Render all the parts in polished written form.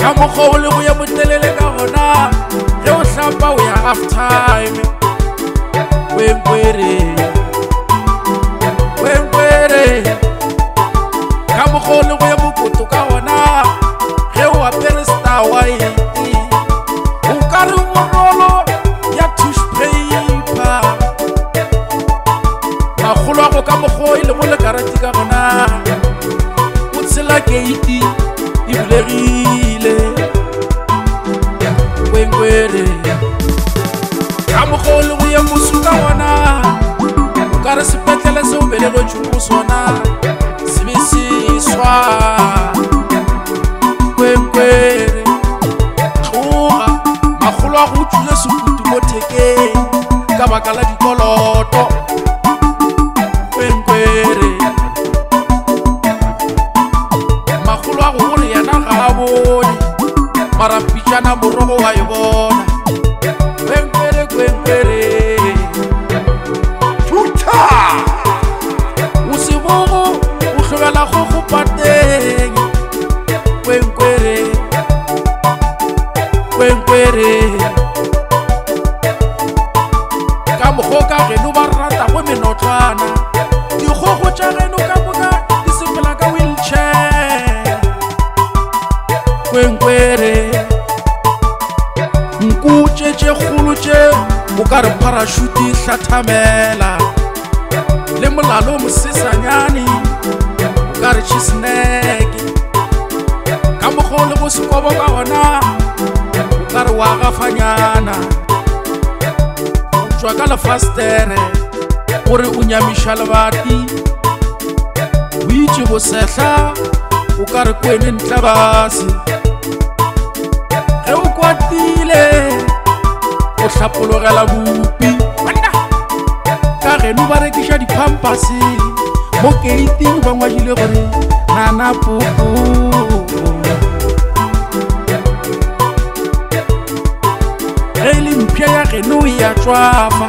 Ka mokgwa o lego ye motelele ka gona, ge o hlapa o ya half time. Kwenkwere, kwenkwere. Ka mokgwa o lego ye mokoto ka gona, ge o apere star white, o ka re borolo ya tissue paper. Makgolo a go ka mokgwa o e lego lekarati ka gona, o tshela keiti e bulegile. Kwenkwere. Ka mokgwa o lego ye mosu ka gona, o ka re sepetlele se o belegetšwego go sona se be se swa. Kwenkwere. Tloga, makgolo a go tšwile sekutu mo thekeng ka baka la dikoloto. Kwenkwere. Makgolo a go gore yena ga a bone, mara pitšana morogo wa e bona. Kwenkwere, kwenkwere. Phutha! O sebogo o hlobela kgogo pateng. Kwenkwere, kwenkwere. Ka mokgwa o ka geno ba rata go menotlwana, dikgogo tša geno ka moka di sepela ka wheelchair. Kwenkwere. Nku tše tše kgolo tše o ka re parachute e hlathamela, le molalo mosesanyane o ka re cheesneck. Ka mokgwa o lego sekobo ka gona, o ka re wa gafanyana. O tšwa ka lefastere gore o nyamiša lebati, o itše bosehla o ka re kwene ntle base. Ge o kwatile o hlapologela bupi. Ka geno ba rekiša di-pampers mo keiting, ba ngwadile gore nana popo. Ge e le mpša ya geno e a tšwafa,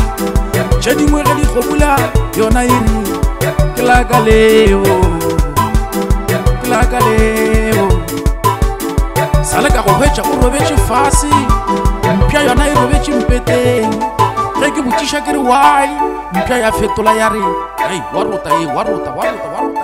tše dingwe ge di kgobula yona e re ke la ka leo, ke la ka leo. Sa le ka go hwetša o robetše fase, mpša yona e robetše mpeteng. Ge ke botšiša ke re why, mpša ya fetola ya re ei, wa rota, ei, wa rota, wa rota, wa rota.